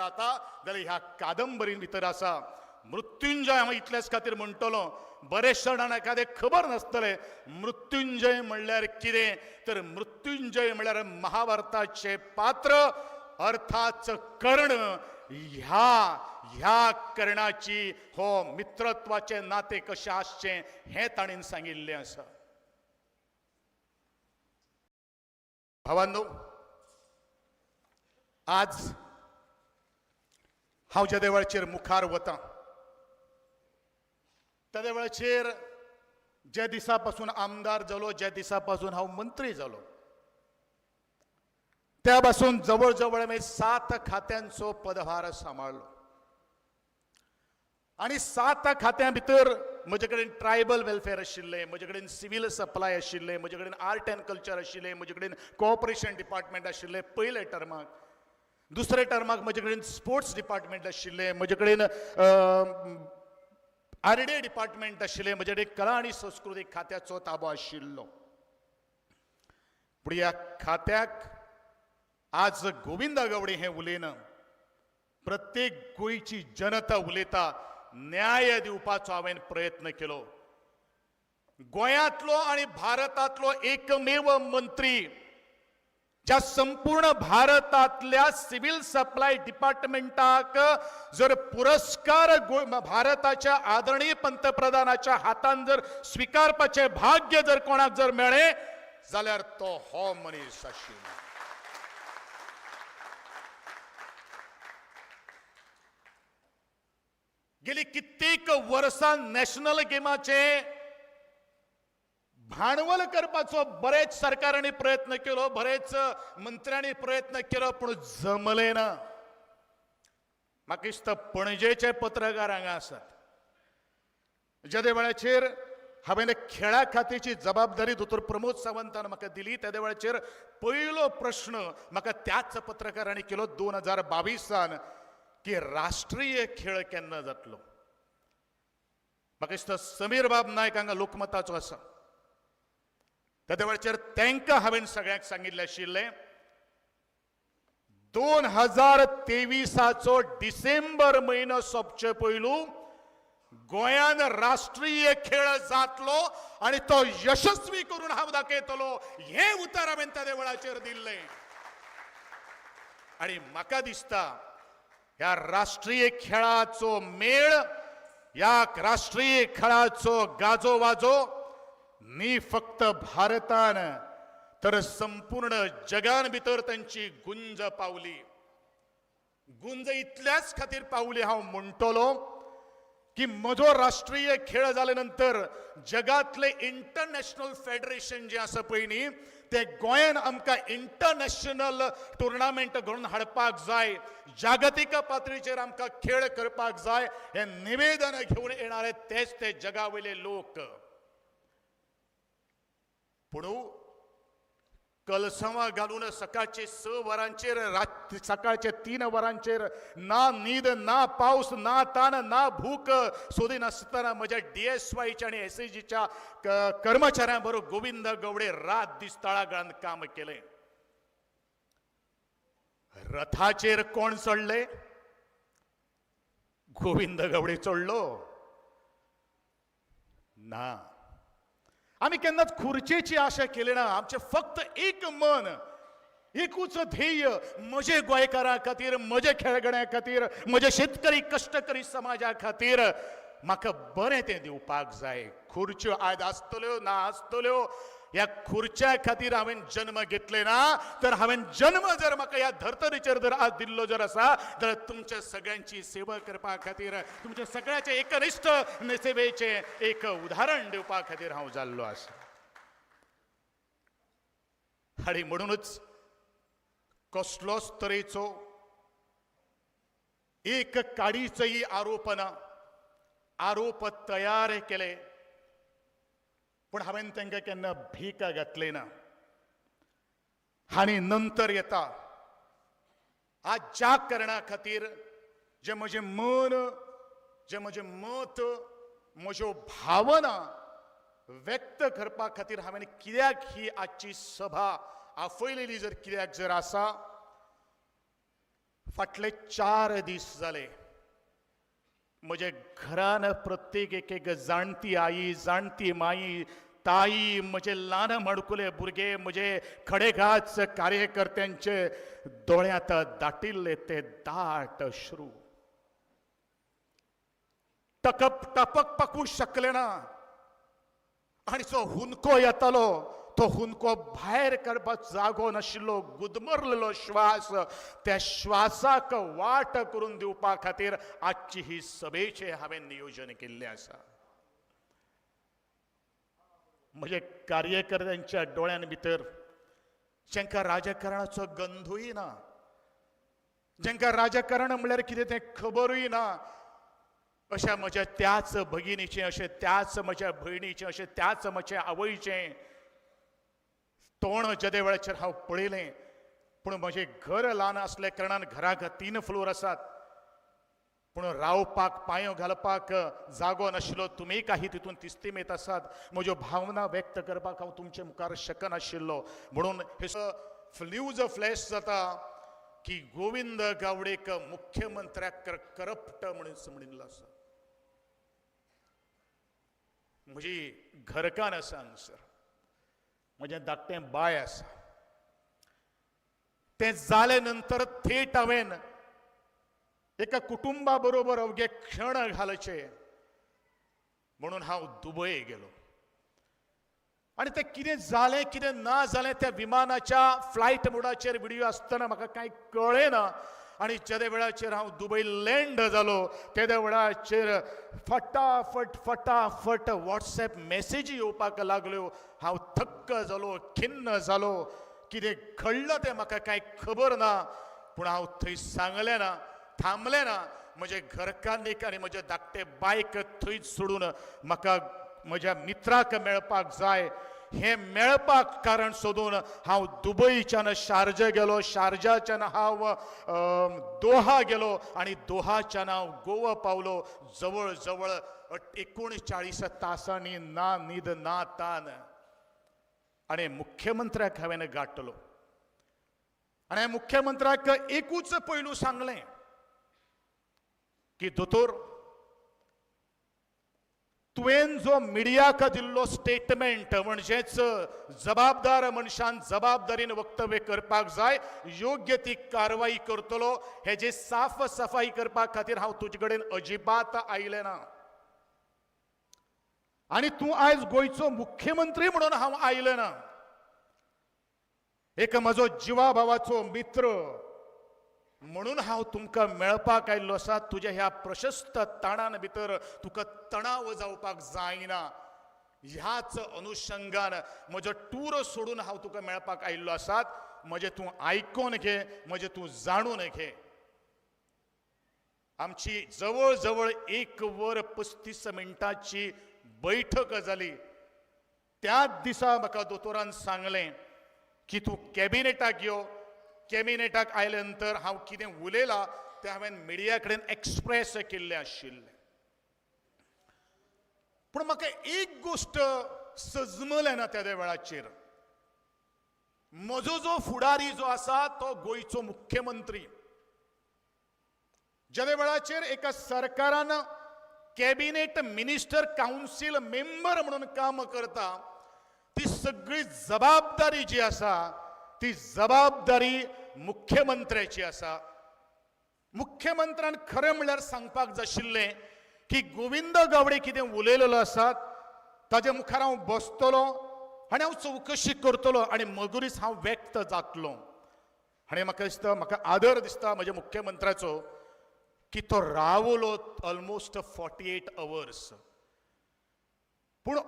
रावता जाल्यार ह्या कादंबरीन भितर आसा. मृत्युंजय हांव इतल्याच खातीर म्हणटलो, बरेच जाणांक एखादें खबर नासतलें मृत्युंजय म्हणल्यार कितें, तर मृत्युंजय म्हणल्यार महाभारताचें पात्र अर्थात कर्ण. ह्या ह्या कर्णाची हो मित्रत्वाचें नातें कशें आसचें हें ताणें सांगिल्लें आसा. भावांनो, आज हांव ज्या देवळाचेर मुखार वतां त्या वेळाचेर ज्या दिसा पासून आमदार जालो, ज्या दिसा पासून हांव मंत्री जालो, त्या पासून जवळ जवळ हांवें 7 खात्यांचो पदभार सांबाळ्ळो आनी 7 खात्यां भितर म्हजे कडेन ट्रायबल वेलफेअर आशिल्लें, म्हजे कडेन सिवील सप्लाय आशिल्लें, म्हजे कडेन आर्ट अँड कल्चर आशिल्लें, म्हजे कडेन कॉपरेशन डिपार्टमेंट आशिल्लें पयले टर्माक, दुसरे टर्माक म्हजे कडेन स्पोर्ट्स डिपार्टमेंट आशिल्लें, म्हजे कडेन आरडीए डिपार्टमेंट आशिल्लें, म्हजे कडेन कला आनी संस्कृतीक खात्याचो ताबो आशिल्लो. पूण ह्या खात्याक आज गोविंदा गावडे हें उलयना, प्रत्येक गोंयची जनता उलयता. न्याय दिवपाचो हांवें प्रयत्न केलो. गोंयांतलो आनी भारतांतलो एकमेव मंत्री ज्या संपूर्ण भारतांतल्या सिव्हिल सप्लाय डिपार्टमेंटाक जर पुरस्कार भारताच्या आदरणीय पंतप्रधानाच्या हातान जर स्विकारपाचें भाग्य जर कोणाक जर मेळ्ळें जाल्यार तो हो मनीस आशिल्लो. गेली कित्येक वर्सां नॅशनल गेमाचे भांडवल करपाचो बरेच सरकारांनी प्रयत्न केलो, बरेच मंत्र्यांनी प्रयत्न केलो, पूण जमले ना. म्हाका दिसता पणजेचे पत्रकार हांगा आसात. जेदे वेळाचेर हांवें खेळा खात्याची जबाबदारी दोतोर प्रमोद सावंतान म्हाका दिली, तेदे वेळाचेर पयलो प्रश्न म्हाका त्याच पत्रकारांनी केलो 2022 की राष्ट्रीय खेळ केन्ना जातलो. म्हाका दिसता समीर बाब नायक हांगा लोकमताचो आसा. तेदे वेळाचेर तांकां हांवें सगळ्यांक सांगिल्लें आशिल्लें 2023 डिसेंबर म्हयनो सोंपचे पयलू गोंयान राष्ट्रीय खेळ जातलो आनी तो यशस्वी करून हांव दाखयतलो, हें उतर हांवें तेदे वेळाचेर दिल्लें. आनी म्हाका दिसता ह्या राष्ट्रीय खेळाचो मेळ, ह्या राष्ट्रीय खेळाचो गाजो वाजो न्ही फक्त भारतान तर संपूर्ण जगान भितर तांची गुंज पावली. गुंज इतल्याच खातीर पावली हांव म्हणटलो की म्हजो राष्ट्रीय खेळ जाले नंतर जगातले इंटरनॅशनल फेडरेशन जे आसा पळय न्ही ते गोंयान आमकां इंटरनॅशनल टुर्नामेंट घडोवन हाडपाक जाय, जागतीक पातळीचेर आमकां खेळ करपाक जाय हे निवेदन घेवन येणारे तेच ते जगा वयले लोक. पूण कलसवां घालून सकाळचे 6 वरांचेर, रात सकाळचे 3 वरांचेर ना न्हीद ना पावस ना तान ना भूक सोदिनासतना म्हज्या डी एस वायच्या आनी एस एस जीच्या कर्मचाऱ्यां बरोबर गोविंद गवडे रात दीस तळागाळांत काम केलें. रथाचेर कोण चडले? गोविंद गवडे चडलो ना. आमी केन्नाच खुर्चेची आशा केली ना. आमचें फक्त एक मन, एकूच ध्येय, म्हजे गोंयकारां खातीर, म्हजे खेळगड्यां खातीर, म्हजे शेतकरी कश्टकरी समाजा खातीर म्हाका बरें तें दिवपाक जाय. खुर्च्यो आयज आसतल्यो ना आसतल्यो, ह्या खुर्च्या खातीर हांवें जन्म घेतले ना, तर हांवें जन्म जर म्हाका ह्या धर्तरेचेर जर आज दिल्लो जर आसा तर तुमच्या सगळ्यांची सेवा करपा खातीर, तुमच्या सगळ्याचे एकनिश्ठ सेवेचें एक उदाहरण दिवपा खातीर हांव जाल्लो आसा. आनी म्हणूनच कसलोच तरेचो एक काडीचोय आरोप ना, आरोप तयार केले पूण हांवें तांकां केन्ना भीक घातली ना. आनी नंतर येता आज ज्या कारणा खातीर जें म्हजें मन, जें म्हजें मत, म्हज्यो भावना व्यक्त करपा खातीर हांवें कित्याक ही आजची सभा आपयलेली जर कित्याक जर आसा, फाटले 4 दीस जाले म्हजे घरान प्रत्येक एक एक जाणटी आई, जाणटी माई, ताई, म्हजे ल्हान माणकुले भुरगे, म्हजे खडेगाच कार्यकर्त्यांचे दोळ्यांत दाटिल्ले ते दाट अश्रू. टकप टपक पाकूं शकले ना आनी जो हुंदको येतालो तो हुंदको भायर काडपाक जागो नाशिल्लो, गुदमरलेलो श्वास, त्या श्वासाक वाट करून दिवपा खातीर आजची ही सभेचें हांवें नियोजन केल्लें आसा. म्हजे कार्यकर्त्यांच्या दोळ्यां भितर जांकां राजकारणाचो गंधूय ना, जांकां राजकारण म्हणल्यार कितें तें खबरूय ना, अशा म्हज्या त्याच भगिनीचें, अशें त्याच म्हज्या भयणीचें, अशें त्याच म्हज्या आवयचें तोंड जेदे वेळाचेर हांव पळयलें. पूण म्हजें घर ल्हान आसल्या कारणान घराक 3 फ्लोर आसात, पूण रावपाक पांयो घालपाक जागो नाशिल्लो. तुमी काही तितून तिस्तीमेत आसात. म्हज्यो भावना व्यक्त करपाक हांव तुमचे मुखार शकनाशिल्लो. म्हणून हे न्यूज फ्लॅश जाता की गोविंद गावडेक मुख्यमंत्र्याक करप्ट म्हणून म्हणिल्लो आसा. म्हजी घरकान्न आसा हांगसर, म्हजें धाकटें बाय आसा. तें जाले नंतर थेट हांवें एका कुटुंबा बरोबर अवघे क्षण घालचे म्हणून हांव दुबय गेलो. आनी तें कितें जालें कितें ना जालें त्या विमानाच्या फ्लायट मोडाचेर व्हिडियो आसतना म्हाका कांय कळ्ळें ना. आनी जेदे वेळाचेर हांव दुबय लँड जालो तेद्या वेळाचेर फटाफट फटाफट वॉट्सएप मॅसेजी येवपाक लागल्यो. हांव थक्क जालो, खिन्न जालो. कितें घडलां तें म्हाका कांय खबर ना, पूण हांव थंय सांगलें ना, थांबलें ना. म्हजे घरकान्नीक आनी म्हजे धाकटे बायक थंयच सोडून म्हाका म्हज्या मित्राक मेळपाक जाय. हें मेळपाक कारण सोदून हांव दुबयच्यान शारजा गेलो, शारजाच्यान हांव दोहा गेलो आनी दोहाच्यान हांव गोवा पावलो. जवळ जवळ 39 तासांनी ना न्हीद ना तान. आनी मुख्यमंत्र्याक हांवें गांठलो आनी मुख्यमंत्र्याक एकूच पयलू सांगलें की दोतोर, तुवें जो मिडियाक दिल्लो स्टेटमेंट म्हणजेच जबाबदार मनशान जबाबदारीन वक्तव्य करपाक जाय, योग्य ती कारवाई करतलो, हेजे साफ सफाई करपा खातीर हांव तुजे कडेन अजिबात आयलें ना. आनी तूं आयज गोंयचो मुख्यमंत्री म्हणून हांव आयलें ना. एक म्हजो जिवा भावाचो मित्र म्हणून हांव तुमकां मेळपाक आयिल्लो आसा. तुज्या ह्या प्रशस्त ताणान भितर तुका तणाव जावपाक जायना, ह्याच अनुशंगान म्हजो टूर सोडून हांव तुका मेळपाक आयिल्लो आसात. म्हजें तूं आयकोन घे, म्हजें तूं जाणून घे. आमची जवळ जवळ 1 वर 35 मिनटांची बैठक जाली. त्याच दिसा म्हाका दोतोरान सांगलें की तूं कॅबिनेटाक यो. कॅबिनेटाक आयले नंतर हांव कितें उलयलां तें हांवें मिडिया कडेन एक्सप्रेस केल्लें आशिल्लें. पूण म्हाका एक गोश्ट सजमलें ना त्या वेळाचेर. म्हजो जो फुडारी जो आसा तो गोंयचो मुख्यमंत्री. ज्या वेळाचेर एका सरकारान कॅबिनेट मिनिस्टर कावन्सील मेंबर म्हणून काम करता, ती सगळी जबाबदारी जी आसा ती जबाबदारी मुख्यमंत्र्याची आसा. मुख्यमंत्र्यान खरें म्हणल्यार सांगपाक जाय आशिल्लें की गोविंद गावडे कितें उलयलेलो आसा ताजे मुखार हांव बसतलो आनी हांव चवकशी करतलो आनी मगुरीच हांव व्यक्त जातलो. आनी म्हाका दिसता, म्हाका आदर दिसता म्हज्या मुख्यमंत्र्याचो की तो रावलो ऑलमोस्ट 48 अवर्स. पूण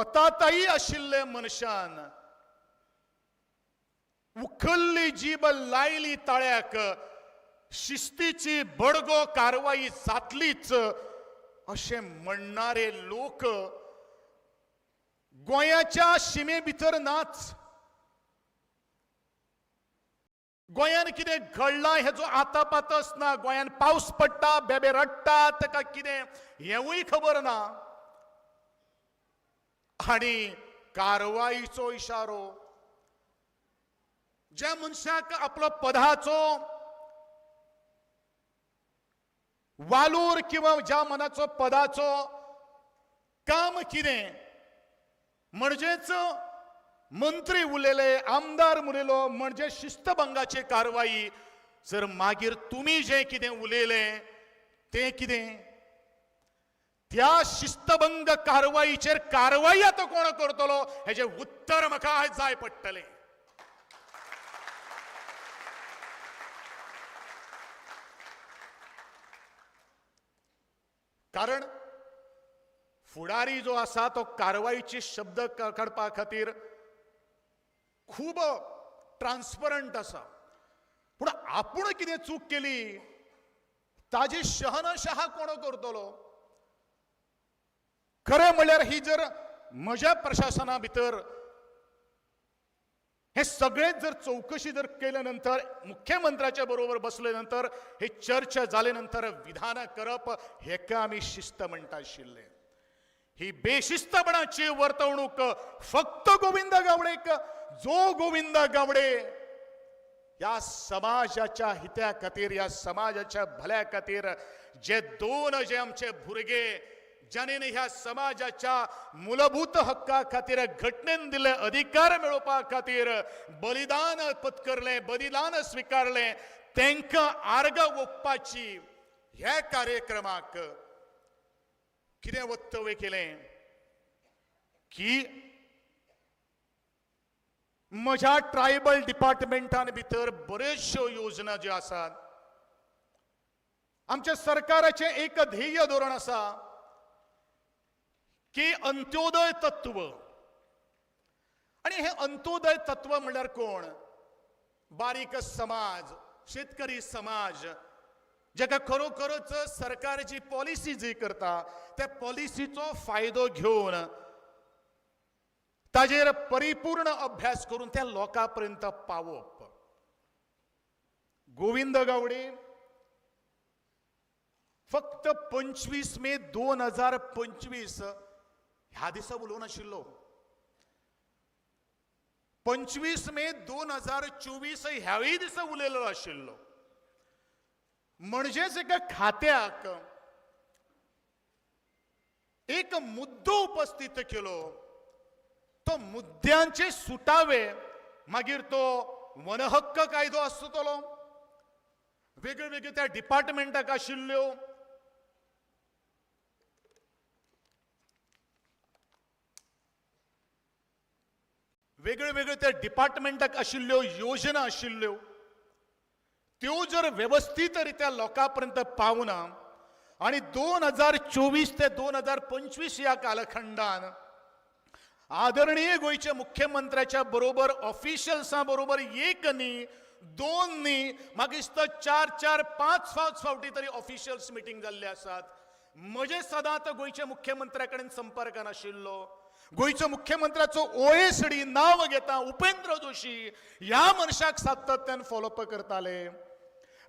अताताई आशिल्ले मनशान उखल्ली जीब लायली ताळ्याक, शिस्तीची बडगो कारवाई जातलीच अशें म्हणणारे लोक गोंयाच्या शिमे भितर नाच. गोंयान कितें घडलां हेजो आतापातच ना. गोंयान पावस पडटा, बेबे रडटा, ताका कितें हेंवूय खबर ना. आनी कारवाईचो इशारो ज्या मनशाक आपलो पदाचो वालोर किंवा ज्या मनाचो पदाचो काम कितें म्हणजेच मंत्री उलयले, आमदार उलयलो म्हणजे शिस्तभंगाची कारवाई. जर मागीर तुमी जें कितें उलयलें तें कितें? त्या शिस्तभंग कारवाईचेर कारवाई आतां कोण करतलो हेजें उत्तर म्हाका आयज जाय पडटलें. कारण फुडारी जो आसा तो कारवाईचे शब्द काडपा खातीर खूब ट्रान्सपरंट आसा, पूण आपूण कितें चूक केली ताजी शहनशहा कोण करतलो? खरें म्हणल्यार ही जर म्हज्या प्रशासना भितर हे सगळेच जर चौकशी जर केल्या नंतर, मुख्यमंत्र्याच्या बरोबर बसले नंतर, हे चर्चा जाले नंतर विधानां करप हेका आमी शिस्त म्हणटा आशिल्ले. ही बेशिस्तपणाची वर्तवणूक फक्त गोविंद गावडेक, जो गोविंद गावडे ह्या समाजाच्या हित्या खातीर, ह्या समाजाच्या भल्या खातीर जे दोन जे आमचे भुरगे ज्यांनी ह्या समाजाच्या मूलभूत हक्का खातीर घटनेन दिल्ले अधिकार मेळोवपा खातीर बलिदान पत्करलें, बलिदान स्विकारलें, तांकां आर्गां ओंपपाची ह्या कार्यक्रमाक कितें वक्तव्य केलें की म्हज्या ट्रायबल डिपार्टमेंटान भितर बऱ्योचश्यो योजना ज्यो आसात, आमच्या सरकाराचें एक ध्येय धोरण आसा की अंत्योदय तत्व. आनी हें अंत्योदय तत्व म्हणल्यार कोण? बारीक समाज, शेतकरी समाज, जेका खरोखरच सरकार जी पॉलिसी जी करता त्या पॉलिसीचो फायदो घेवन ताजेर परिपूर्ण अभ्यास करून त्या लोकां पर्यंत पावोवप. गोविंद गावडे फक्त 25 मे 2025 ह्या दिसा उलोवंक नाशिल्लो, 25 मे 2024 ह्याय दिसा उलयलेलो आशिल्लो. म्हणजेच एका खात्याक एक मुद्दो उपस्थित केलो, तो मुद्द्यांचे सुटावे, मागीर तो वनहक्क कायदो आसतलो, वेगळे वेगळे त्या डिपार्टमेंटाक आशिल्ल्यो वेगळे वेगळे त्या डिपार्टमेंटाक आशिल्ल्यो योजना आशिल्ल्यो, त्यो जर वेवस्थीत रित्या लोकां पर्यंत पावना आनी 2024 ते 2025 ह्या कालखंडान आदरणीय गोंयच्या मुख्यमंत्र्याच्या बरोबर ऑफिशियल्सां बरोबर एक न्ही, दोन न्ही, म्हाका दिसता 4 4 5 5 फावटी तरी ऑफिशियल्स मिटींग जाल्ले आसात. म्हजे सदांच गोंयच्या मुख्यमंत्र्या कडेन संपर्कान आशिल्लो, गोंयच्या मुख्यमंत्र्याचो OSD नांव घेता उपेंद्र जोशी ह्या मनशाक सातत्यान फॉलोअप करताले.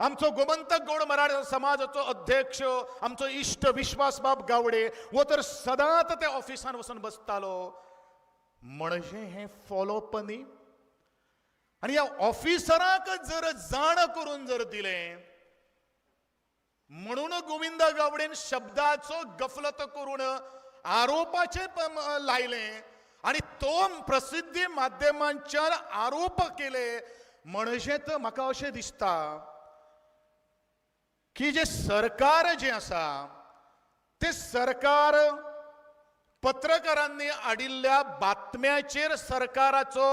आमचो गोमंतक गौड मराठा समाजाचो अध्यक्ष आमचो इश्ट विश्वासबाब गावडे हो तर सदांच त्या ऑफिसान वचून बसतालो. म्हणजे हें फॉलोअप न्ही. आनी ह्या ऑफिसराक जर जाण करून जर दिलें म्हणून गोविंद गावडेन शब्दाचो गफलत करून आरोपाचे लायले आनी तो प्रसिद्धी माध्यमांच्यान आरोप केले. म्हणजे तर म्हाका अशें दिसता की जे सरकार जें आसा ते सरकार पत्रकारांनी हाडिल्ल्या बातम्याचेर सरकाराचो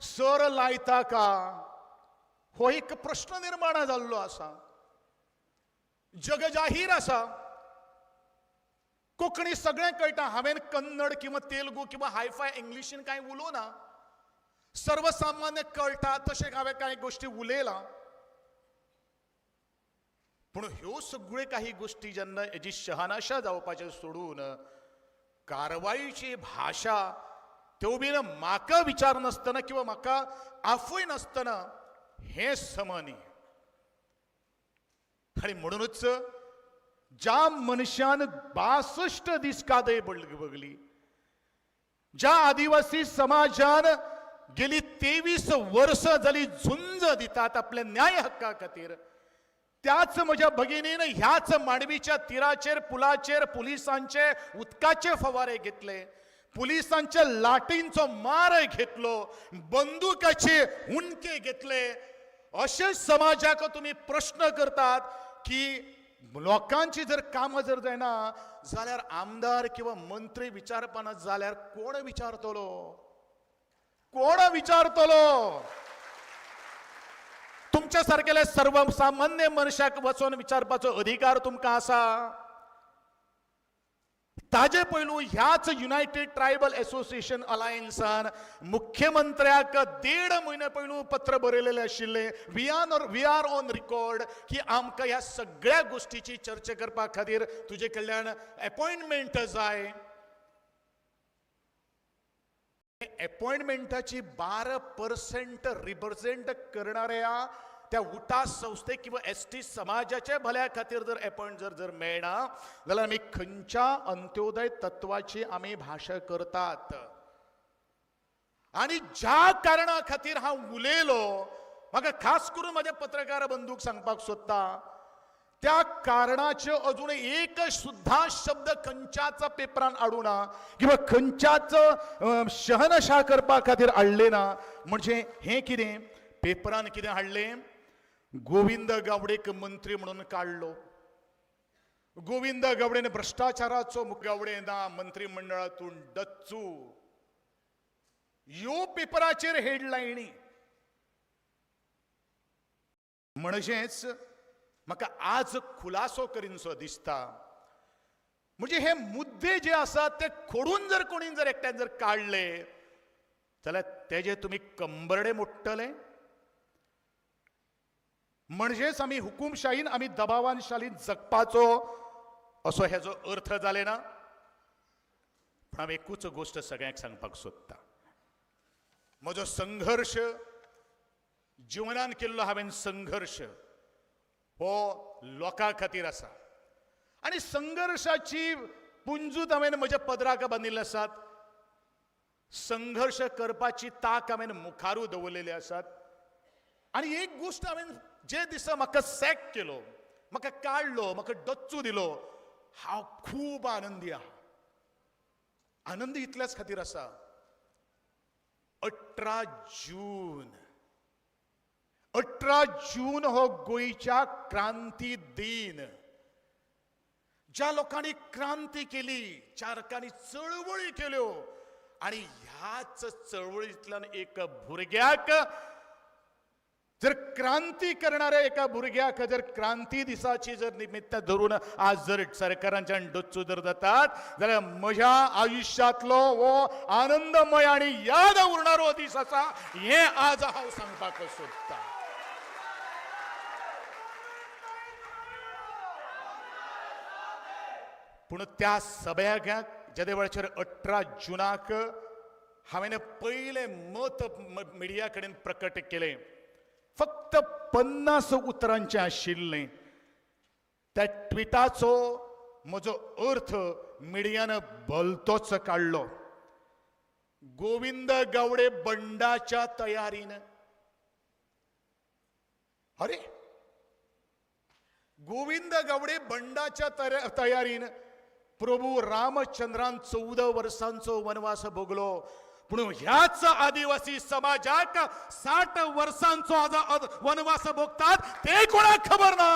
सर लायता का हो एक प्रश्न निर्माण जाल्लो आसा. जग जाहीर आसा, कोंकणी सगळें कळटा. हांवें कन्नड किंवा तेलुगू किंवा हायफाय इंग्लिशीन कांय उलोवना, सर्वसामान्य कळटा तशें हांवें कांय गोश्टी उलयलां. पूण ह्यो सगळ्यो काही गोश्टी जेन्ना हेजी शहानाशा जावपाचें सोडून कारवाईची भाशा त्यो बीन म्हाका विचार नासतना किंवा म्हाका आफय नासतना हें सम न्ही. आनी म्हणूनच ज्या मनशान 62 दीस कादय बगली, ज्या आदिवासी समाजान गेली 23 वर्सां जाली झुंज दितात आपल्या न्याय हक्का खातीर, त्याच म्हज्या भगिनीन ह्याच मांडवीच्या तिराचेर पुलाचेर पुलिसांचे उदकाचे फवारे घेतले, पुलिसांच्या लाटींचो मार घेतलो, बंदुकाचे हुंडके घेतले. अशे समाजाक तुमी प्रश्न करतात की लोकांची जर कामां जर जायना जाल्यार आमदार किंवा मंत्री विचारपाना जाल्यार कोण विचारतलो? कोण विचारतलो? तुमच्या सारकेल्या सर्वसामान्य मनशाक वचोन विचारपाचो अधिकार तुमकां आसा? ताजे पयलू ह्याच युनायटेड ट्रायबल एसोसिएशन अलायन्सान मुख्यमंत्र्याक 1.5 म्हयने पयलू पत्र बरयलेलें आशिल्लें, we are on record की आमकां ह्या सगळ्या गोश्टीची चर्चा करपा खातीर तुजे कडल्यान एपॉयंटमेंट जाय. एपॉयंटमेंटाची 12% रिप्रेझेंट करणाऱ्या त्या उटा संस्थेक किंवा एस टी समाजाच्या भल्या खातीर जर एपॉयंट जर जर मेळना जाल्यार आमी खंयच्या अंत्योदय तत्वाची आमी भाशा करतात? आनी ज्या कारणा खातीर हांव उलयलो, म्हाका खास करून म्हज्या पत्रकार बंधूक सांगपाक सोदता, त्या कारणाचे अजून एक सुद्धा शब्द खंयच्याच पेपरान हाडूं ना किंवा खंयच्याच शहनशा करपा खातीर हाडले ना. म्हणजे हें कितें पेपरान कितें हाडलें? गोविंद गावडेक मंत्री म्हणून काडलो, गोविंद गावडेन भ्रश्टाचाराचो गावडे ना मंत्रिमंडळातून डच्चू, ह्यो पेपराचेर हेडलायनी. म्हणजेच म्हाका आज खुलासो करीनसो दिसता, म्हणजे हे मुद्दे जे आसात ते खोडून जर कोणी जर एकट्यान जर काडले जाल्यार तेजे तुमी कंबरडे मोडटले. म्हणजेच आमी हुकुमशाहीन आमी दबावानशालीन जगपाचो असो हेजो अर्थ जाले ना. पूण हांव एकूच गोश्ट सगळ्यांक सांगपाक सोदता, म्हजो संघर्श जिवनान केल्लो हांवें संघर्श हो लोकां खातीर आसा आनी संघर्शाची पुंजूत हांवें म्हज्या पदराक बांदिल्ले आसात, संघर्श करपाची ताक हांवें मुखारू दवरलेली आसात. आनी एक गोश्ट हांवें जे दिसा म्हाका सॅक केलो, म्हाका काडलो, म्हाका डच्चू दिलो, हांव खूब आनंदी आहा. आनंदी इतल्याच खातीर आसा, 18 जून, 18 जून हो गोंयच्या क्रांती दिन. ज्या लोकांनी क्रांती केली, ज्या लोकांनी चळवळी केल्यो आनी ह्याच चळवळींतल्यान एक भुरग्याक जर क्रांती करणाऱ्या एका भुरग्याक जर क्रांती दिसाची जर निमित्त धरून आज जर सरकारांच्यान डच्चू जर जातात जाल्यार म्हज्या आयुश्यांतलो हो आनंदमय आनी याद उरणारो दीस आसा, हें आज हांव सांगपाक सोदतां. पूण त्या सगळ्याक जेदे वेळाचेर 18 जुनाक हांवें पयलें मत मिडिया कडेन प्रकट केलें, फक्त 50 उतरांचें आशिल्लें. त्या ट्विटाचो म्हजो अर्थ मिडियान भलतोच काडलो. गोविंद गावडे बंडाच्या तयारीन. अरे गोविंद गावडे बंडाच्या तयारीन, प्रभू रामचंद्रान 14 वर्सांचो वनवास भोगलो, पूण ह्याच आदिवासी समाजाक 60 वर्सांचो आज वनवास भोगतात ते कोणाक खबर ना.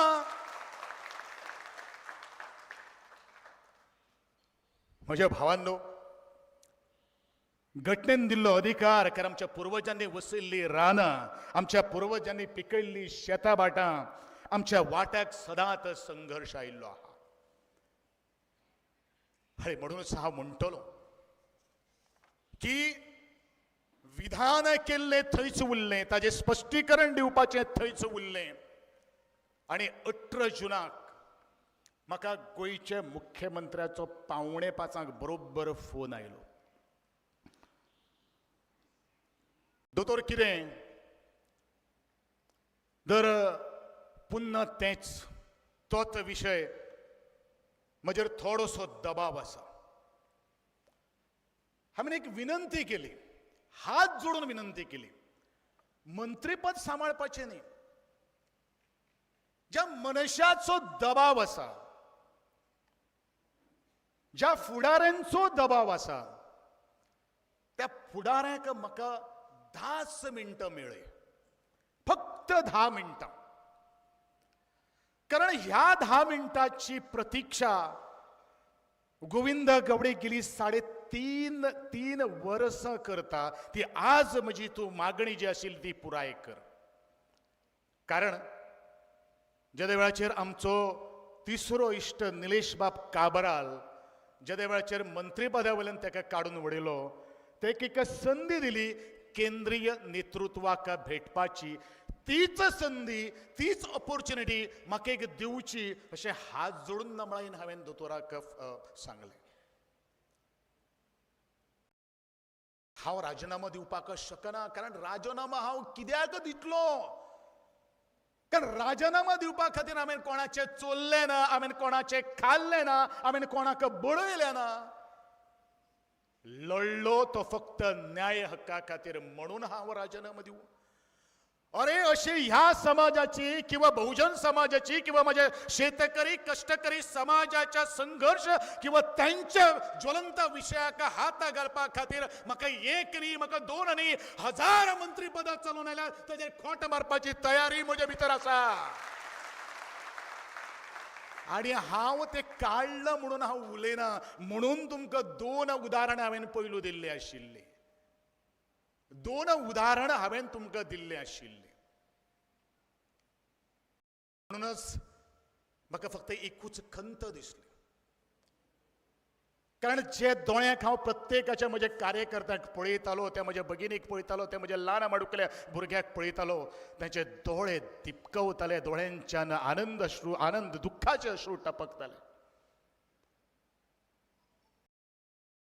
म्हज्या भावांनो, घटनेन दिल्लो अधिकार, कारण आमच्या पुर्वजांनी वसयल्ली रानां, आमच्या पुर्वजांनी पिकयल्ली शेतां भाटां, आमच्या वाट्याक सदांच संघर्श आयिल्लो आहा. हय, म्हणूनच हांव म्हणटलो की विधान केल्लें थंयच उरलें, ताजें स्पश्टीकरण दिवपाचें थंयच उरलें. आनी 18 जुनाक म्हाका गोंयच्या मुख्यमंत्र्याचो 4:45 बरोबर फोन आयलो. दोतोर कितें दर पुन्हा तेंच तोच विशय, म्हजेर थोडोसो दबाव आसा. हांवें एक विनंती केली, हात जोडून विनंती केली, मंत्रीपद सांबाळपाचें न्ही, ज्या मनशाचो दबाव आसा, ज्या फुडाऱ्यांचो दबाव आसा, त्या फुडाऱ्यांक म्हाका 10 मिनटां मेळय, फक्त 10 मिनटां. कारण ह्या 10 मिनटाची प्रतिक्षा गोविंद गवडे गेली 3.5 वर्सां करता. ती आज म्हजी तूं मागणी जी आशिल्ली ती पुराय कर. कारण जेद्या वेळाचेर आमचो तिसरो इश्ट निलेश बाब काबराल जेद्या वेळाचेर मंत्रीपदा वयल्यान ताका काडून उडयलो, तेका एक संदी दिली केंद्रीय नेतृत्वाक भेटपाची. तीच संदी, तीच ऑपॉर्च्युनिटी म्हाका एक दिवची अशें हात जोडून नमळायेन हांवें दोतोराक सांगलें. हांव राजिनामो दिवपाक शकना, कारण राजिनामो हांव कित्याक दितलो? कारण राजिनामो दिवपा खातीर हांवें कोणाचें चोरलें ना, हांवें कोणाचें खाल्लें ना, हांवें कोणाक बडयलें ना. लढलो तो फक्त न्याय हक्का खातीर, म्हणून हांव राजिनामो दिवं? अरे अशी ह्या समाजाची किंवा बहुजन समाजाची किंवा माझ्या शेतकरी कष्टकरी समाजाच्या संघर्ष किंवा त्यांच्या ज्वलंत विशयाक हात घालपा खातीर म्हाका एक न्ही, म्हाका 2 न्ही, 1000 मंत्रीपदां चलोवन आयल्यार ताजेर खोट मारपाची तयारी म्हजे भितर आसा. आनी हांव तें काडलां म्हणून हांव उलयना, म्हणून तुमकां 2 उदाहरणां हांवें पयलू दिल्लीं आशिल्लीं. 2 उदाहरणां हांवें तुमकां दिल्लीं आशिल्लीं. म्हणूनच म्हाका फक्त एकूच खंत दिसली, कारण जे दोळ्यांक हांव प्रत्येकाच्या म्हज्या कार्यकर्त्याक पळयतालो, त्या म्हज्या भगिनीक पळयतालो, त्या म्हज्या ल्हान माडुकल्या भुरग्याक पळयतालो, तांचे दोळे दिपकवताले, दोळ्यांच्यान आनंद अश्रू, आनंद दुख्खाचे अश्रू टपकताले.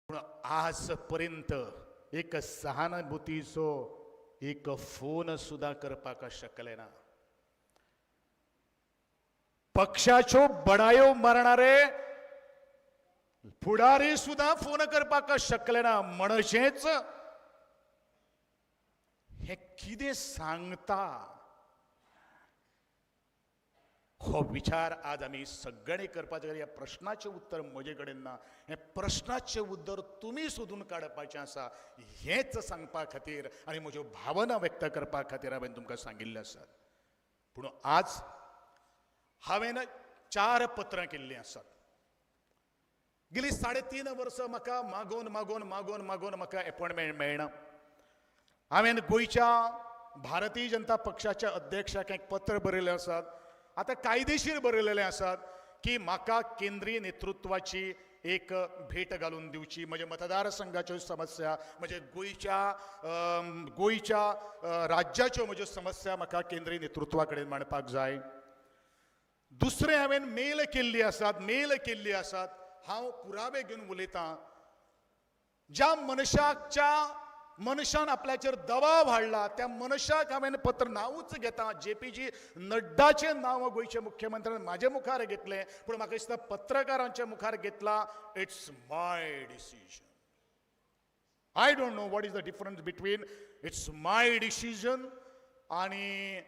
पूण आज पर्यंत एक सहानुभूतीचो एक फोन सुद्दां करपाक शकले ना. पक्षाच्यो बडायो मारणारे फुडारी सुद्दां फोन करपाक शकले ना. म्हणजेच हे कितें सांगता हो विचार आज आमी सगळ्यांनी करपाचें. ह्या प्रश्नाचें उत्तर म्हजे कडेन ना, हें प्रश्नाचें उत्तर तुमी सोदून काडपाचें आसा. हेंच सांगपा खातीर आनी म्हज्यो भावना व्यक्त करपा खातीर हांवें तुमकां सांगिल्लें आसा. पूण आज हांवें 4 पत्रां केल्लीं आसात. गेली 3.5 वर्सां म्हाका मागोवन मागोवन मागोवन मागोवन म्हाका एपॉयंटमेंट मेळना. हांवें गोंयच्या भारतीय जनता पक्षाच्या अध्यक्षाक एक पत्र बरयलें आसात, आतां कायदेशीर बरयलेलें आसात की म्हाका केंद्रीय नेतृत्वाची एक भेट घालून दिवची. म्हज्या मतदारसंघाच्यो समस्या, म्हज्या गोंयच्या राज्याच्यो म्हज्यो समस्या म्हाका केंद्रीय नेतृत्वा कडेन मांडपाक जाय. दुसरें हांवें मेल केल्ली आसात, मेल केल्ली आसात. हांव पुरावे घेवन उलयतां. ज्या मनशाच्या मनशान आपल्याचेर दबाव हाडला त्या मनशाक हांवें पत्र नांवूच घेता. जेपीजी नड्डाचें नांव गोंयच्या मुख्यमंत्र्यान म्हाजे मुखार घेतलें, पूण म्हाका दिसता पत्रकारांच्या मुखार घेतला. It's my decision. I don't know what is the difference between it's my decision आनी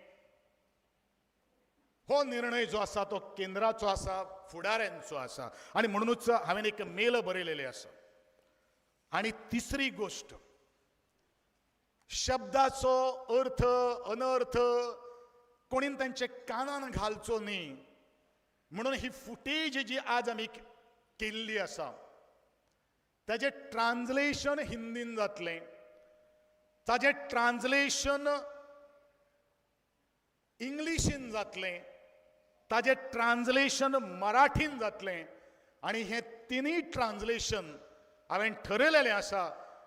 हो निर्णय जो आसा तो केंद्राचो आसा, फुडाऱ्यांचो आसा. आनी म्हणूनच हांवें एक मेल बरयलेलें आसा. आनी तिसरी गोश्ट, शब्दाचो अर्थ अनर्थ कोणीन तांचे कानान घालचो न्ही म्हणून ही फुटेज जी आज आमी केल्ली आसा ताजें ट्रान्सलेशन हिंदीन जातलें, ताजें ट्रान्सलेशन इंग्लिशीन जातलें, ताजें ट्रान्सलेशन मराठीन जातलें. आनी हें तिनूय ट्रान्सलेशन हांवें ठरयलेलें आसा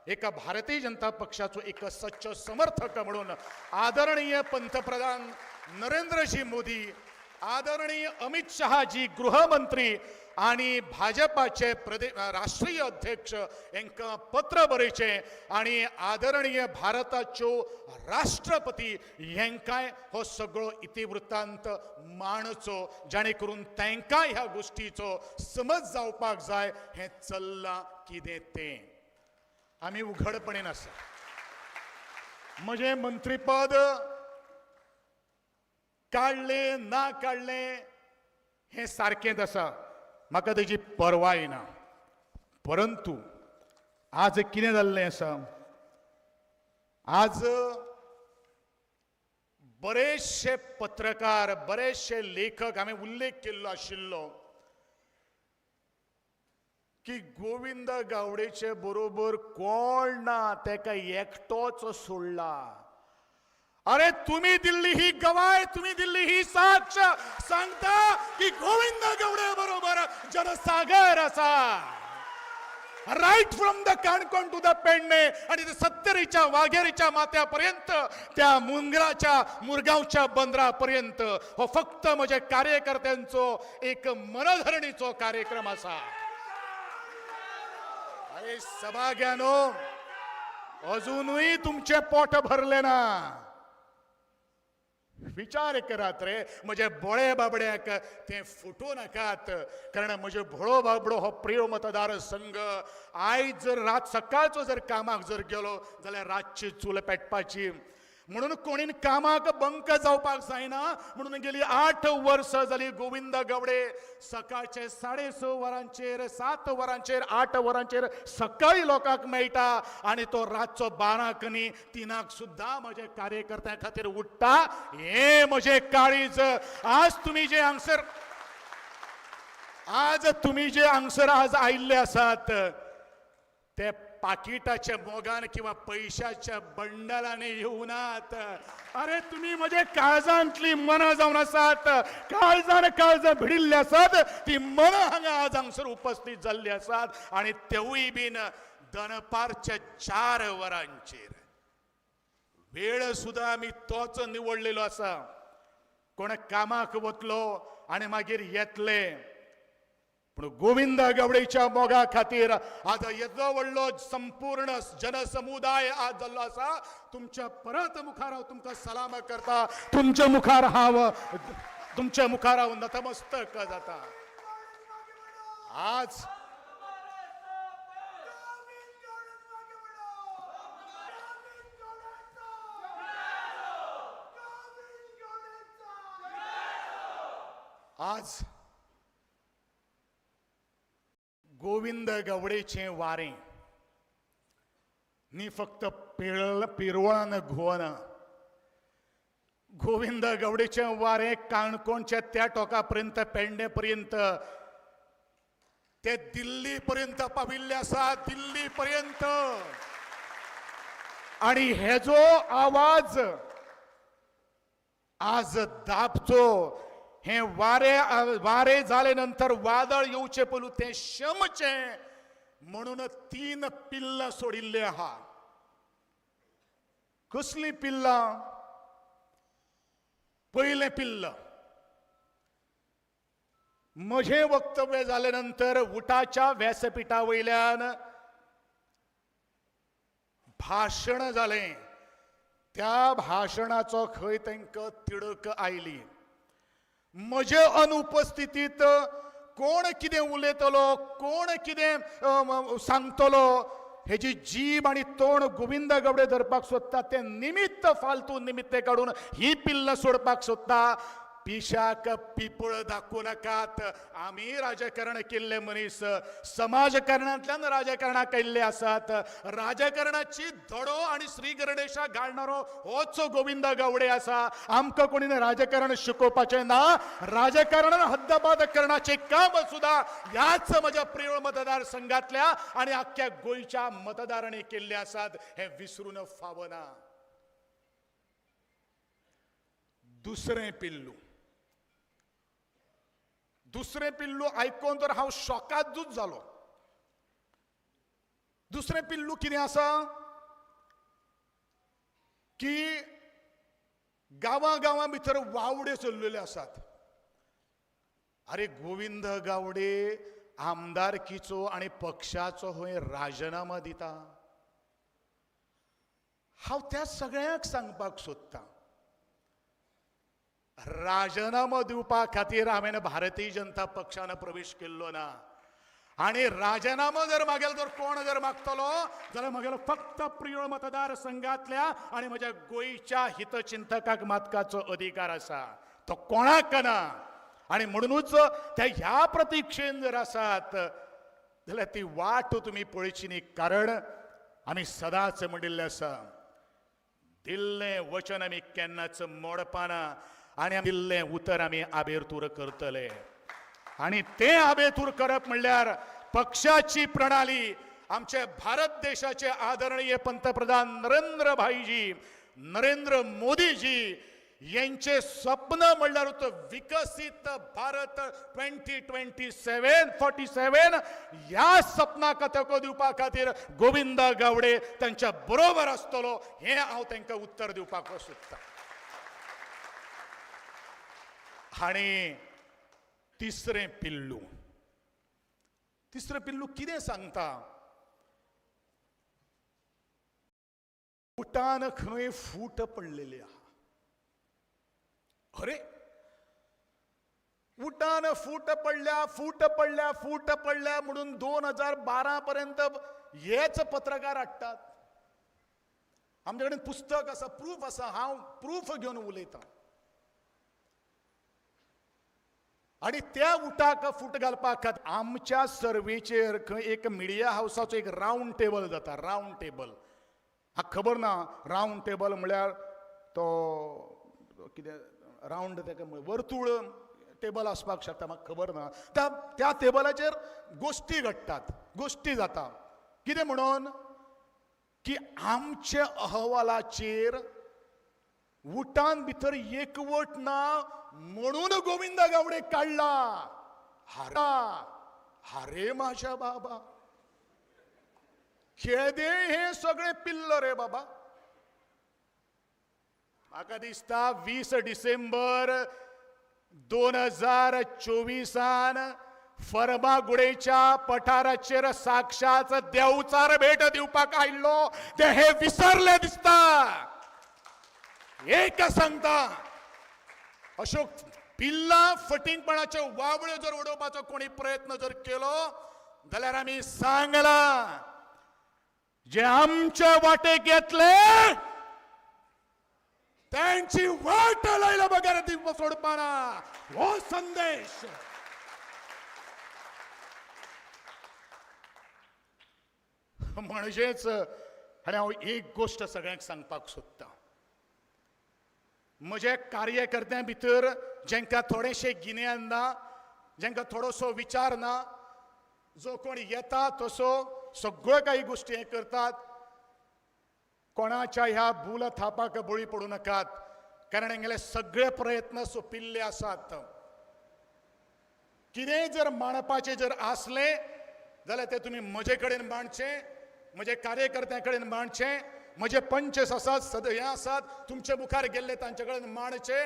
एका भारतीय जनता पक्षाचो एक सच्चो समर्थक म्हणून आदरणीय पंतप्रधान नरेंद्रजी मोदी, आदरणीय अमित शहाजी गृहमंत्री आनी भाजपाचे राष्ट्रीय अध्यक्ष हांकां पत्र बरयचें आनी आदरणीय भारताच्यो राष्ट्रपती हांकांय हो सगळो इतिवृत्तांत मांडचो, जाणे करून तांकां ह्या गोश्टीचो समज जावपाक जाय हें चल्लां कितें तें. आमी उघडपणेन आसा. म्हजें मंत्रीपद काडलें ना काडलें हें सारकेंच आसा, म्हाका तेजी पर्वाय ना. परंतु आज कितें जाल्लें आसा, आज बरेचशे पत्रकार, बरेचशे लेखक हांवें उल्लेख केल्लो आशिल्लो की गोविंद गावडेचे बरोबर कोण ना, तेका एकटोच सोडला. अरे तुम्ही दिल्ली ही गवाय, तुम्ही दिल्ली ही साक्ष सांगता की गोविंद गावडे बरोबर जनसागर असा. Right from the Canacona to the Pedne आणि ते सत्तरीच्या वाघेरीच्या माथ्यापर्यंत, त्या मुंगराच्या मुरगावच्या बंदरापर्यंत हो फक्त म्हज्या कार्यकर्त्यांचो एक मनधरणीचो कार्यक्रम असा. अरे सभाग्यानो, अजूनही तुमचे पोट भरले ना. विचार करात रे, म्हजे भोळे बाबड्याक ते फुटू नाकात. कारण म्हजे भोळो बाबडो हो प्रिय मतदारसंघ आयज जर रात सकाळचो जर कामाक जर गेलो जाल्यार रातची चूल पेटपाची. म्हणून कोणीन कामाक बंक जावपाक जायना म्हणून गेली 8 वर्सां जाली गोविंद गावडे सकाळचे 6:30 वरांचेर, 7 वरांचेर, 8 वरांचेर सकाळी लोकांक मेळटा आनी तो रातचो 12 न्ही 3 सुद्दां म्हज्या कार्यकर्त्यां खातीर उठ्ठा. हे म्हजें काळीज. आज तुमी जे हांगसर, आज तुमी जे हांगसर आज आयिल्ले आसात ते पाकिटाच्या मोगान किंवा पैशाच्या बंडलाने येवनात. अरे तुम्ही म्हजे काळजांतली मनां जावन आसात, काळजान काळजां भिडिल्ली आसात, ती मनां हांगा आज हांगसर उपस्थित जाल्ली आसात. आनी तेवूय बीन दनपारच्या 4 वरांचेर. वेळ सुद्दां आमी तोच निवडलेलो आसा. कोण कामाक वतलो आनी मागीर येतले. पूण गोविंद गावडेच्या मोगा खातीर आज येदो व्हडलो संपूर्ण जनसमुदाय आज जाल्लो आसा. तुमच्या परत मुखार हांव तुमकां सलाम करता, तुमच्या मुखार हांव, तुमच्या मुखार हांव नतमस्तक जाता. आज आज गोविंद गावडेचें वारें न्ही फक्त पिरवळान घुंवना, गोविंद गावडेचें वारें काणकोणच्या त्या टोका पर्यंत, पेडणे पर्यंत, ते दिल्ली पर्यंत पाविल्ले आसा, दिल्ली पर्यंत. आनी हेजो आवाज आज दाबचो. हे वारे वारे जाले नंतर वादळ येवचे पयलू तें शमचें म्हणून 3 पिल्लां सोडिल्ले आहा. कसलीं पिल्लां? पयलें पिल्ल, म्हजें वक्तव्य जाले नंतर उटाच्या व्यासपीठा वयल्यान भाशण जालें. त्या भाशणाचो खंय तांकां तिडक आयली. म्हजे अनुपस्थितीत कोण कितें उलयतलो, कोण कितें सांगतलो हेजी जीब आनी तोंड गोविंद गावडे धरपाक सोदता. तें निमित्त फालतू निमित्त काडून ही पिल्लां सोडपाक सोदता. पिशाक पिपळ दाखोवं नाकात. आमी राजकारण केल्ले मनीस, समाजकारणांतल्यान राजकारणाक आयिल्ले आसात. राजकारणाची धडो आनी श्री गणेशाक घालणारो होच गोविंद गावडे आसा. आमकां कोणी राजकारण शिकोवपाचें ना. राजकारणान हद्दबाद करण्याचें काम सुद्दां ह्याच म्हज्या प्रियोळ मतदारसंघातल्या आनी आख्ख्या गोंयच्या मतदारांनी केल्ले आसात हें विसरून फावना. दुसरें पिल्लू, दुसरें पिल्लू आयकोन तर हांव शॉकादूच जालो. दुसरें पिल्लू कितें आसा की गांवां गांवां भितर वावड्यो चल्लेल्यो आसात. अरे गोविंद गावडे आमदारकीचो आनी पक्षाचो हय राजिनामो दिता. हांव त्या सगळ्यांक सांगपाक सोदतां, राजिनामो दिवपा खातीर हांवें भारतीय जनता पक्षान प्रवेश केल्लो ना. आनी राजिनामो जर मागेलो जर कोण जर मागतलो जाल्यार म्हगेलो फक्त प्रियोळ मतदारसंघातल्या आनी म्हज्या गोंयच्या हितचिंतकाक मागपाचो अधिकार आसा. तो कोणाक ना. आनी म्हणुनूच त्या ह्या प्रतिक्षेन जर आसात जाल्यार ती वाट तुमी पळयची न्ही, कारण आमी सदांच म्हणिल्लें आसा, दिल्लें वचन आमी केन्नाच मोडपाना आनी दिल्लें उतर आमी आबेरतूर करतले. आनी तें आबेतूर करप म्हणल्यार पक्षाची प्रणाली, आमचे भारत देशाचे आदरणीय पंतप्रधान नरेंद्र भाईजी, नरेंद्र मोदीजी यांचे स्वप्न म्हणल्यार तो विकसीत भारत 2027 47 ह्या सपनाक तेंको दिवपा खातीर गोविंद गावडे तांच्या बरोबर आसतलो हें हांव तांकां उत्तर दिवपाक सोदतां. आनी तिसरें पिल्लू, तिसरें पिल्लू कितें सांगता? उटान खंय फूट पडलेली आहा. अरे उटान फूट पडल्या, फूट पडल्या, फूट पडल्या म्हणून 2012 पर्यंत हेच पत्रकार हाडटात. आमचे कडेन पुस्तक आसा, प्रूफ आसा, हांव प्रूफ घेवन उलयतां. आनी त्या उटाक फूट घालपाक खातीर आमच्या सर्वेचेर खंय एक मिडिया हावसाचो एक रावंड टेबल जाता, रावंड टेबल. म्हाका खबर ना रावंड टेबल म्हळ्यार तो कितें रावंड ताका वर्तुळ टेबल आसपाक शकता, म्हाका खबर ना. त्या त्या टेबलाचेर गोश्टी घडटात, गोश्टी जाता. कितें म्हणून की आमच्या अहवालाचेर उटान भितर एकवट ना म्हणून गोविंद गावडे काडला. हारा हारे माझ्या बाबा, खेदे हे सगळे पिल्ल रे बाबा. म्हाका दिसता 20 डिसेंबर 2024 फर्मागुडेच्या पठाराचेर साक्षात देवचार भेट दिवपाक आयिल्लो, ते हे विसरले दिसता. एक सांगता, अशोक पिल्ला फटींगपणाच्यो वावळ्यो जर उडोवपाचो कोणी प्रयत्न जर केलो जाल्यार आमी सांगला, जे आमच्या वाटेक येतले त्यांची वाट लायला बगैर ती सोडपाना, हो संदेश. म्हणजेच आनी हांव एक गोश्ट सगळ्यांक सांगपाक सोदतां, म्हज्या कार्यकर्त्यां भितर जेंकां थोडेशें गिन्यान ना, जेंकां थोडोसो विचार ना, जो कोण येता तसो सगळ्यो काही गोश्टी हें करतात, कोणाच्या ह्या भूल थापाक बळी पडूं नाकात, कारण हेंगेले सगळे प्रयत्न सोंपिल्ले आसात. कितेंय जर मांडपाचें जर आसलें जाल्यार तें तुमी म्हजे कडेन मांडचें, म्हजे कार्यकर्त्यां कडेन मांडचें, म्हजे पंचस आसात, सद हे आसात तुमचे मुखार गेल्ले तांचे कडेन मांडचे.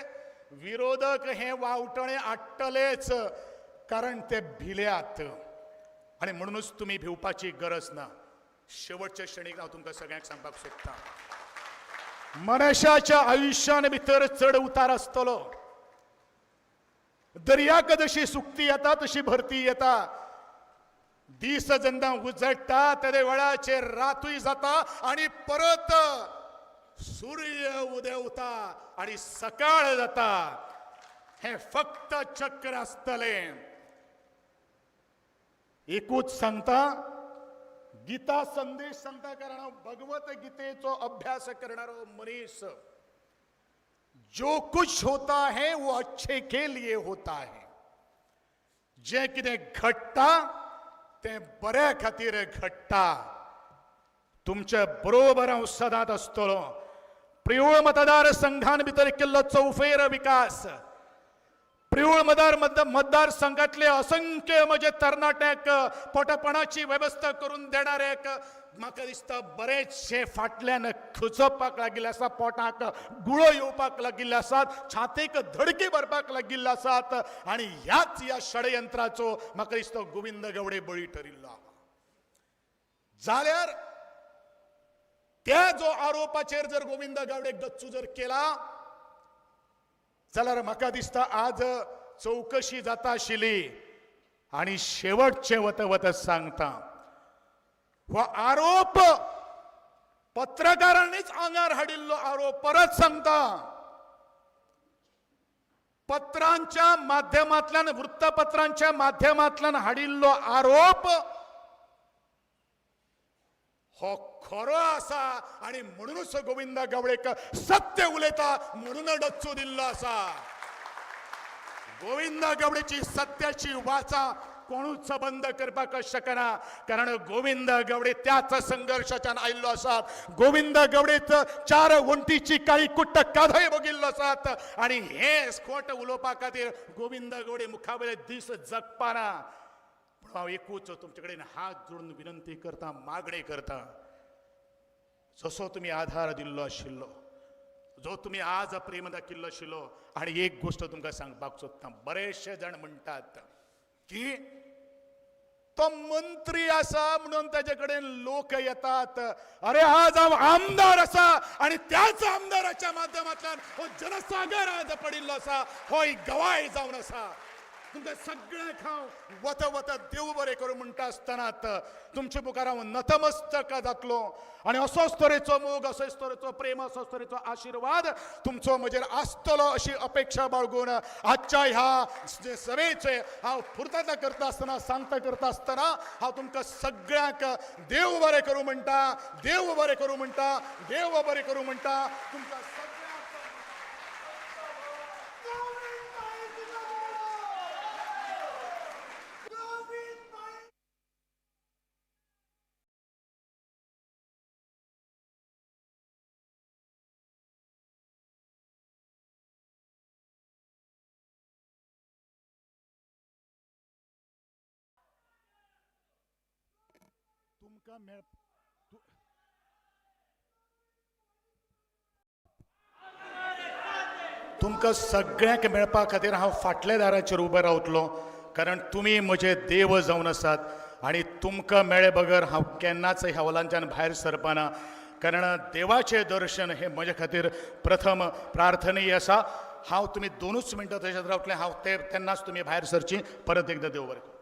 विरोधक हे वावटणे आडटलेच, कारण ते भिल्यात. आनी म्हणुनूच तुमी भिवपाची गरज ना. शेवटच्या क्षणीक हांव तुमकां सगळ्यांक सांगपाक सोदतां, मनशाच्या आयुश्यान भितर चड उतार आसतलो. दर्याक जशी सुकती येता तशी भरती येता. दीस जेन्ना उजळटा तेदे वेळाचेर रातूय जाता आनी परत सूर्य उदेवता आनी सकाळ जाता. हें फक्त चक्र आसतलें. एकूच सांगता, गीता संदेश सांगता, कारण हांव भगवत गीतेचो अभ्यास करणारो मनीस. जो कुछ होता है वो अच्छे के लिए होता है. जें कितें घडटा तें बऱ्या खातीर घडटा. तुमचे बरोबर हांव सदांच आसतलो. प्रियोळ मतदार संघान भितर केल्लो चौफेर विकास, प्रियोळ मतदार संघातले असंख्य म्हजे तरणाट्यांक पोटापणाची वेवस्था करून देणाऱ्याक म्हाका दिसता बरेचशे फाटल्यान खुजपाक लागिल्ले आसा, पोटाक गुळो येवपाक लागिल्ले आसात, छातीक धडकी भरपाक लागिल्ले आसात. आनी ह्याच ह्या षडयंत्राचो म्हाका दिसता गोविंद गावडे बळी ठरिल्लो आहा. जाल्यार त्या जो आरोपाचेर जर गोविंद गावडे गच्चू जर केला जाल्यार म्हाका दिसता आज चवकशी जाता आशिल्ली. आनी शेवटचे वत वत सांगता, हो आरोप पत्रकारांनीच आंगार हाडिल्लो आरोप. परत सांगता, पत्रांच्या माध्यमांतल्यान, वृत्तपत्रांच्या माध्यमांतल्यान हाडिल्लो आरोप हो खरो आसा आनी म्हणूनच गोविंद गावडेक सत्य उलयता म्हणून डच्चू दिल्लो आसा. गोविंद गावडेची सत्याची वाचा कोणूच बंद करपाक शकना, कारण गोविंद गावडे त्याच संघर्शाच्यान आयिल्लो आसात. गोविंद गावडेच चार वण्टीची काळी कुट्ट काधय बघिल्लो आसात आनी हे खोट उलोवपा खातीर गोविंद गावडे मुखावेले दीस जगपाना. पूण हांव एकूच तुमचे कडेन हात जोडून विनंती करता, मागणी करता, जसो तुमी आधार दिल्लो आशिल्लो, जो तुमी आज प्रेम दाखयल्लो आशिल्लो. आनी एक गोश्ट तुमकां सांगपाक सोदता, बरेचशे जाण म्हणटात की तो मंत्री आसा म्हणून ताजे कडेन लोक येतात. अरे आज हांव आमदार आसा आनी त्याच आमदाराच्या माध्यमांतल्यान हो जनसागर आज पडिल्लो आसा, हो एक गवाय जावन आसा. तुमकां सगळ्यांक हांव वता वता देव बरें करूं म्हणटा आसतनाच तुमचे मुखार हांव नतमस्तक जातलो आनी असोच तरेचो मोग, असोच तरेचो प्रेम, असोच तरेचो आशिर्वाद तुमचो म्हजेर आसतलो अशी अपेक्षा बाळगून आजच्या ह्या सभेचे हांव पुर्तता करता आसतना, सांगता करता आसतना हांव तुमकां सगळ्यांक देव बरें करूं म्हणटा, देव बरें करूं म्हणटा, देव बरें करूं म्हणटा तुमकां सगळ्यांक. तुमकां मेळ तुमकां सगळ्यांक मेळपा खातीर हांव फाटल्या दाराचेर उबो रावतलो, कारण तुमी म्हजे देव जावन आसात आनी तुमकां मेळ्ळे बगर हांव केन्नाच ह्या हॉलांच्यान भायर सरपाना, कारण देवाचें दर्शन हें म्हजे खातीर प्रथम प्रार्थनीय आसा. हांव तुमी दोनूच मिनटां थंयसर रावतले, हांव ते तेन्नाच तुमी भायर सरची. परत एकदां देव बरें करूं.